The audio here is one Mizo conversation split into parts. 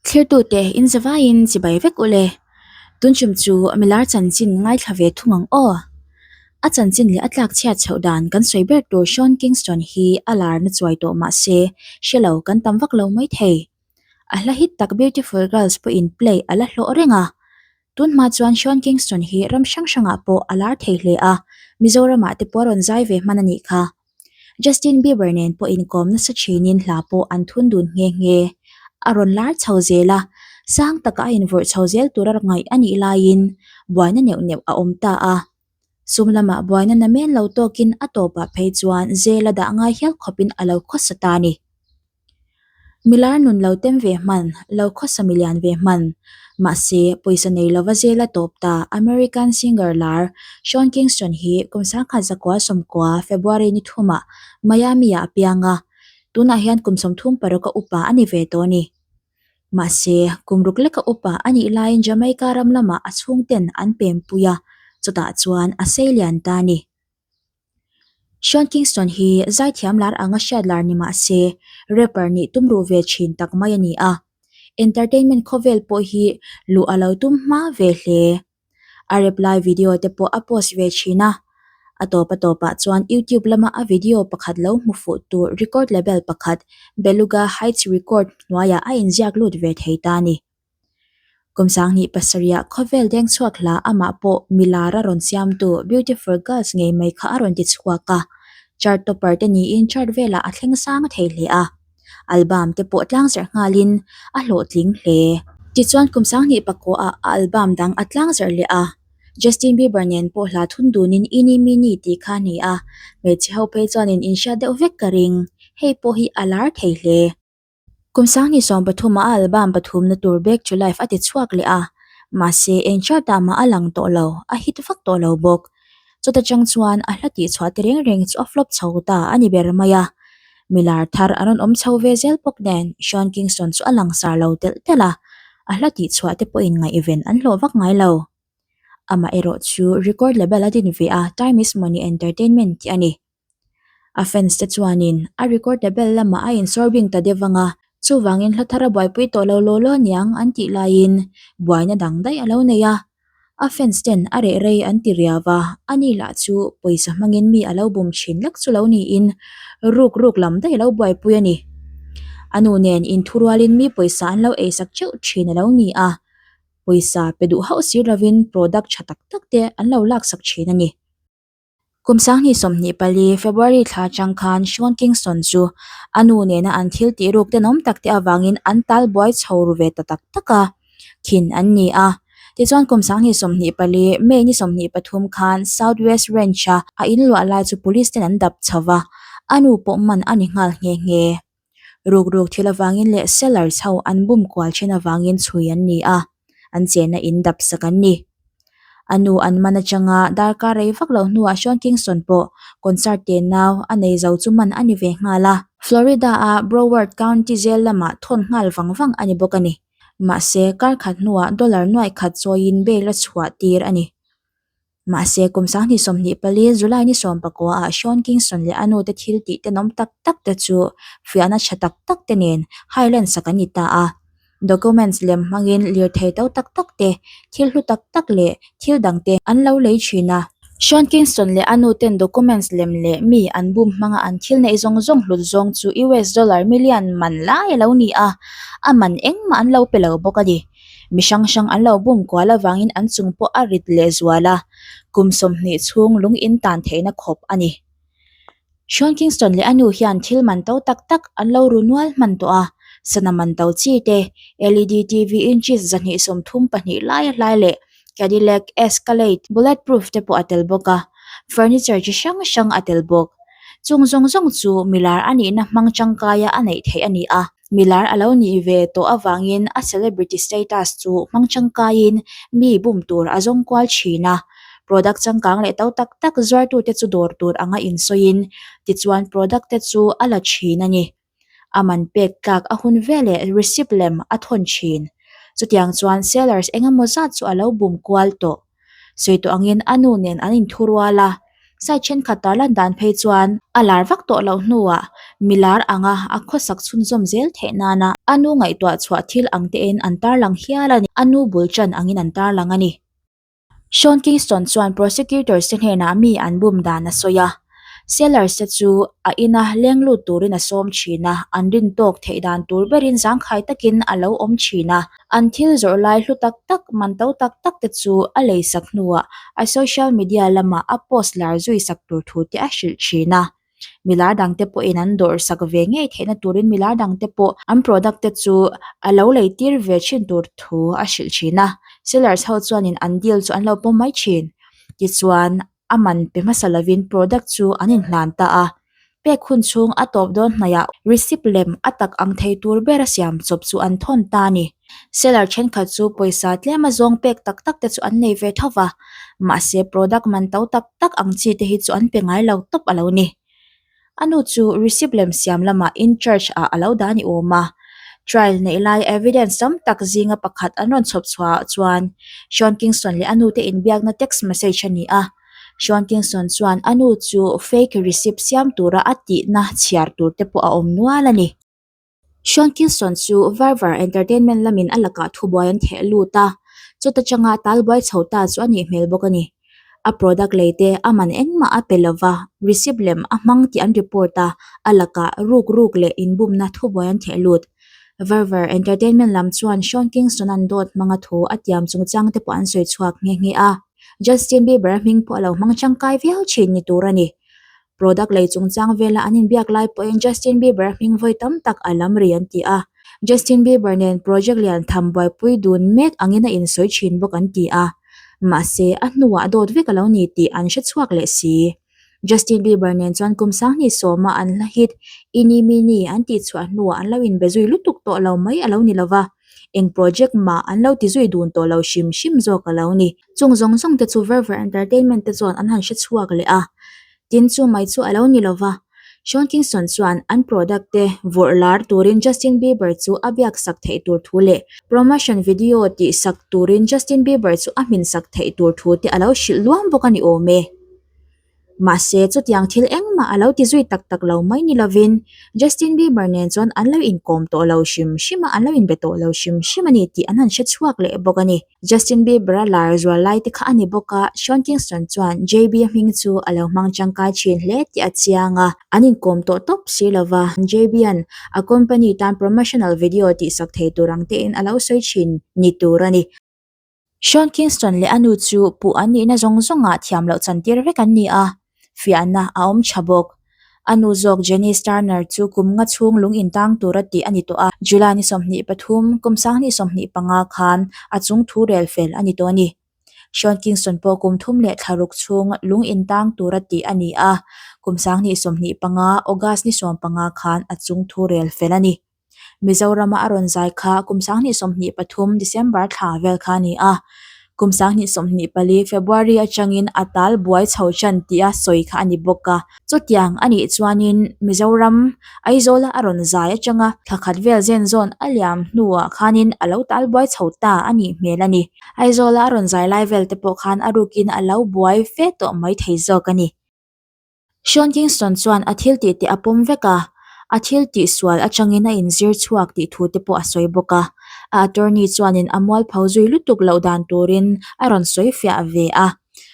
Thlirtute in zavaiin chibai vek ule. Tunchum chu milar chanchin ngaithla ve thung ang aw. A chanchin leh a tlak chhiat chhoh dan kan sawi ber tur Sean Kingston hi a lar na chuai tawh mahse hre lo kan tam vak lo mai thei. A hla hit tak Beautiful Girls pawhin play a la hlawh reng a. Tun hma chuan Sean Kingston hi ram hrang hrangah pawh a lar thei hle a, Mizoramah te pawh a rawn zai ve hman a nih kha. Justin Bieber nen pawh inkawm nasa thinin hla pawh an thun dun nghe nghe. A rawn lar chho zel a, sang taka a invawrh chho zel tura ngaih a nih laiin buaina neuh neuh a awm ta a. Sum lamah buaina namen lo tawkin a tawpah phei chuan zel a dah ngai hial khawpin a lo khawsa ta a ni. Milar nun lo tem ve hman, lo khawsa milian ve hman. Mahse, pawisa nei lova zela tawp ta American singer lar Sean Kingston hi kum sangkhat zakua sawmkua February ni thumah Miami-ah a piang a, tunah hian kum 36 a upa a ni ve tawh a ni. Mahse, kum ruk leka upa a nih laiin Jamaica ram lamah a chhungten an pempui a, chutah chuan a seilian ta a ni. Sean Kingston hi zaithiam lar anga hriat lar ni mah se, rapper nih tum ruh ve thin tak mai a ni a. Entertainment khawvel pawh hi luh a lo tum hma ve hle. A rap lai video te pawh a post ve thin a. A tawp a tawpah chuan YouTube lama a video pakhat lo hmu fuh tur record label pakhat Beluga Heights Record hnuaiah a inziak lut ve thei ta a ni. Kum sanghnih pasarihah khawvel deng chhuak hla amah pawh milar a rawn siamtu Beautiful Girls ngei mai kha a rawn ti chhuak a, chart topper te niin chart velah a thleng sang thei hle a, album te pawh tlangzarh nghalin a hlawhtling hle. Tichuan kum sanghnih pakuaah a album dang a tlangzarh leh a, Justin Bieber nen pawh hla thun dunin Eeny Meeny tih kha a ni a, hmeichhe ho phei chuanin inhriat deuh vek ka ring, hei pawh hi a lar thei hle. Kum sanghnih 13 a album pathumna tur Back to Life a ti chhuak leh a, mahse eng chart ah mah a lang tawh lo, a hit vak tawh lo bawk. Chuta chang chuan a hla tih chhuah te reng reng chu a flop chho ta a ni ber mai a. Milar thar an rawn awm chho ve zel bawk nen Sean Kingston chu a langsar lo telh telh a, a hla tih chhuah te pawhin ngaihven an hlawh vak ngai lo. Amaherawh chu record label a din ve a Time is Money Entertainment tih a ni. A fans te chuanin a record label lamah a insawr bing ta deuh vang a, chuvangin hla thar a buaipui tawh lo law law aniang an tih laiin buaina dang daih a lo nei a. A fans ten a reh rei an ti riau a, ani lah chu pawisa hmangin mi a lo bum thin lek chu lo niin ruk ruk lam daih a lo buaipui a ni. A nu nen inthurualin mi pawisa an lo eisak teuh thin a lo ni a, pawisa pe duh hauh sir lovin product tha tak tak te an lo laksak thin a ni. Kum 2024 February thla atang khan Sean Kingston chu a nu nena an thil tih ruk tenawm tak te avangin an tal buai chho ru ve ta tak tak a, khin an ni a. Tichuan kum 2024 May ni 23 khan South West Ranch-a a inluah lai chu police ten an dap chho va, a nu pawh man a ni nghal nghe nghe. Ruk ruk thil avangin leh sellers ho an bum kual then avangin chhui an ni a, an chenna in dap sak an ni. A nu an man atanga darkar rei vak lo hnuah Sean Kingston pawh concert te nau a nei zo chu man a ni ve nghal a. Florida-a Broward County jail lamah thawn nghal vang vang a ni bawk a ni. Mahse, kar khat hnuah dollar nuaih khat chawiin bail a chhuah tir a ni. Mahse, kum 2024 July ni 19 ah Sean Kingston leh a nute thil tih tenawm tak tak te chu fiahna tha tak tak te nen Highland sak an ni ta a. Documents lem hmangin lirthei to tak tak te, thil hlu tak tak leh thil dang te an lo lei thin a. Sean Kingston leh a nuten documents lem leh mi an bum hmanga an thil neih zawng zawng hlut zawng chu US dollar million man lai a lo ni a, a man engmah an lo pe lo bawk a ni. Mi hrang hrang an lo bum kual avangin an chung pawh a rit leh zual a, kum 20 chhung lung in tan theihna khawp a ni. Sean Kingston leh a nu hian thil man to tak tak an lo ru nual hman tawh a, sana man to chi te, LED TV inches 232 lai a hlai leh Cadillac Escalade bulletproof te pawh a tel bawk a, furniture chi hrang hrang a tel bawk. Chung zawng zawng chu milar a nihna hmang tangkaia a neih theih a ni a. Milar a lo nih ve tawh avangin a celebrity status chu hmang tangkaiin mi bum tur a zawng kual thin a. Product changkang leh to tak tak zuartute chu dawr tur anga insawiin tichuan product te chu a la thin a ni. A man pek tlak a hun veleh receipt lem a thawn thin. Chutiang chuan sellers engemaw zat chu a lo bum kual tawh. Sawi tawh angin a nu nen an inthurual a, side thenkhat tarlan dan phei chuan a lar vak tawh loh hnuah Milar anga a khawsak chhunzawm zel theih nana a nu ngaihtuah chhuah thil ang tein an tarlang hial a ni. A nu bul ṭan angin an tarlang a ni. Sean Kingston chuan prosecutors te hnenah mi an bum dan a sawi a. Sellers te chu a ina leng lut turin a sawm thin a, an rin tawk theih dan tur berin zangkhai takin a lo awm thin a. An thil zawrh lai hlu tak tak, man to tak tak te chu a lei sak hnuah a social media lamah a post lar zui sak tur thu te a hrilh thin a. Milar dangte pawhin an dawrh sak ve ngei theihna turin milar dangte pawh an product te chu a lo lei tir ve thin tur thu a hrilh thin a. Sellers ho chuanin an deal chu an lo pawm mai thin. Tichuan a man pe hmasa lovin product chu an inhlan ta a. Pek hun chhung a tawp dawn hnaihah receipt lem a tak ang thei tur bera siam chawp chu an thawn ta a ni. Seller thenkhat chu pawisa tlem a zawng pek tak tak te chu an nei ve tho va, mahse product man to tak tak ang chi te hi chu an pe ngai lo tawp a lo ni. A nu chu receipt lem siam lamah in charge ah a lo dah a ni awm a. Trial neih lai evidence tam tak zinga pakhat an rawn chhawp chhuah ah chuan Sean Kingston leh a nu te inbiakna text message a ni a. Sean Kingston chuan a nu chu fake receipt siam tura a tihna chhiar tur te pawh a awm nual a ni. Sean Kingston chu Verver Entertainment lamin a lakah thubuai an theh lut a, chuta changa talbuai chho ta chu a nih hmel bawk a ni. A product lei te a man engmah a pe lova, receipt lem a hmang tih an report a, a lakah ruk ruk leh inbumna thubuai an theh lut. Verver Entertainment lam chuan Sean Kingston-a'n dawt hmanga thu a tiam chungchang te pawh an sawi chhuak nghe nghe a. Justin Bieber-a hming pawh a lo hmang tangkai viau thin ni tur a ni. Product lei chungchang vela an inbiak lai pawhin Justin Bieber hming vawi tam tak a lam ri an ti a. Justin Bieber nen project lian tham buaipui dun mek angin a insawi thin bawk an ti a. Mahse, a hnuah dawt vek a lo ni tih an hre chhuak leh si. Justin Bieber nen chuan kum sanghnih sawma an hla hit Eeny Meeny an tih chhuah hnuah an lo inbe zui lutuk tawh lo mai a lo ni lova, eng project mah an lo ti zui dun tawh lo hrim hrim zawk a lo ni. Chung zawng zawng te chu Verver Entertainment te chuan an han hre chhuak leh a. Tin chu mai chu a lo ni lo va. Sean Kingston chuan an product te vawrh lar turin Justin Bieber chu a biak sak theih tur thu leh promotion video tih sak turin Justin Bieber chu a hmin sak theih tur thu te a lo hrilh luam bawk a ni awm e. Mahse chutiang thil engmah a lo ti zui tak tak lo mai ni lovin Justin Bieber nen chuan an lo inkawm tawh lo hrim hrim a, an lo inbe tawh lo hrim hrim a ni tih an han hre chhuak leh bawk a ni. Justin Bieber-a lar zual lai te kha a ni bawk a, Sean Kingston chuan JB-a hming chu a lo hmang tangkai thin hle tih a chiang a, an inkawm tawh tawp si lo va, JB-a'n a company tan promotional video tihsak thei tur ang tein a lo sawi thin ni tur a ni. Sean Kingston leh a nu chu puh an nihna zawng zawngah thiam loh chantir vek an ni a, fiahna a awm tha bawk. A nu zawk Janice Turner chu kum nga chhung lung intang tura tih a ni tawh a, July ni 23, kum 2025 khan a chung thu rel fel a ni tawh a ni. Sean Kingston pawh kum thum leh thla ruk chhung lung intang tura tih a ni a, kum 2025, August ni 15 khan a chung thu rel fel a ni. Mizorama a rawn zai kha kum 2023 December thla vel kha a ni a, kum 2024 February atangin a tal buai chho tan tih a sawi kha a ni bawk a. Chutiang a nih chuanin Mizoram Aizawla a rawn zai atanga thla khat vel zen zawn a liam hnuah khanin a lo tal buai chho ta a nih hmel a ni. Aizawla a rawn zai lai vel te pawh khan a rukin a lo buai fe tawh mai thei zawk a ni. Sean Kingston chuan a thil tih te a pawm vek a, a thil tih sual atangin a inzir chhuak tih thu te pawh a sawi bawk a. A attorney chuanin a mualpho zui lutuk loh dan turin a rawn sawi fiah ve a.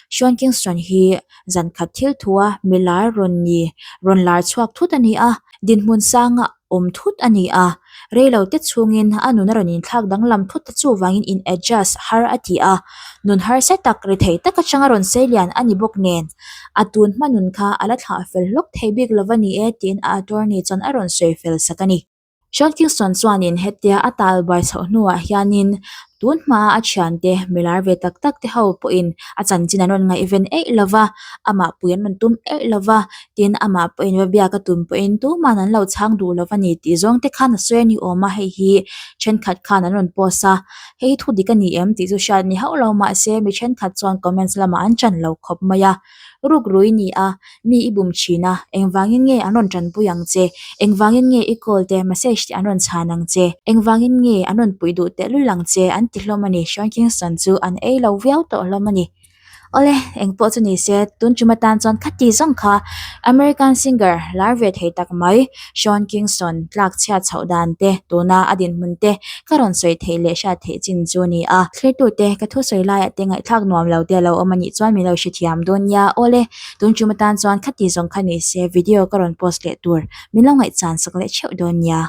Sean Kingston hi zan khat thil thua milar rawn ni rawn lar chhuak thut a ni a, dinhmun sanga awm thut a ni a, reilo te chhungin a nun a rawn inthlak danglam thut ta chuvangin in adjust har a ti a, nun harsa tak ri thei tak atanga rawn sei lian a ni bawk nen a tun hma nun kha a la thlah fel hlawk thei bik lo a ni e tiin a attorney chuan a rawn sawi fel sak a ni. Sean Kingston chuanin hetia a tal buai chhoh hnuah hianin Tun hmaa a thiante milar ve tak tak te ho pawhin a chanchin an rawn ngaihven eih lo va, amah pui an rawn tum eih lo va, tin amah pawhin va biak a tum pawhin tuman an lo chhang duh lo va ni tih zawng te khan a sawi a ni awm a, hei hi thenkhat khan an rawn post a, hei hi thu dik a ni em tih chu hriat ni hauh lo mahse mi thenkhat chuan comments lamah an chan lo khawp mai a. Rukrui ni a, mi i bum thin a, engvangin nge an rawn tanpui ang che? Engvangin nge i call te, message te an rawn chhan ang che? Engvangin nge an rawn puih duh tehlul ang che? An ti hlawm a ni. Sean Kingston chu an ei lo viau tawh hlawm a ni. Awle, engpawh chu ni se, tun tum atan chuan khati zawng kha American singer lar ve thei tak mai Sean Kingston tlak chhiat chhoh dan te, tuna a dinhmun te ka rawn sawi theih leh hriat theih chin chu ni a. Thlirtute, ka thusawi laiah te ngaihthlak nuam lo te a lo awm a nih chuan min lo hrethiam dawn nia. Awle, tun tum atan chuan khati zawng kha ni se video ka rawn post leh tur min lo ngaihchan sak leh theuh dawn nia.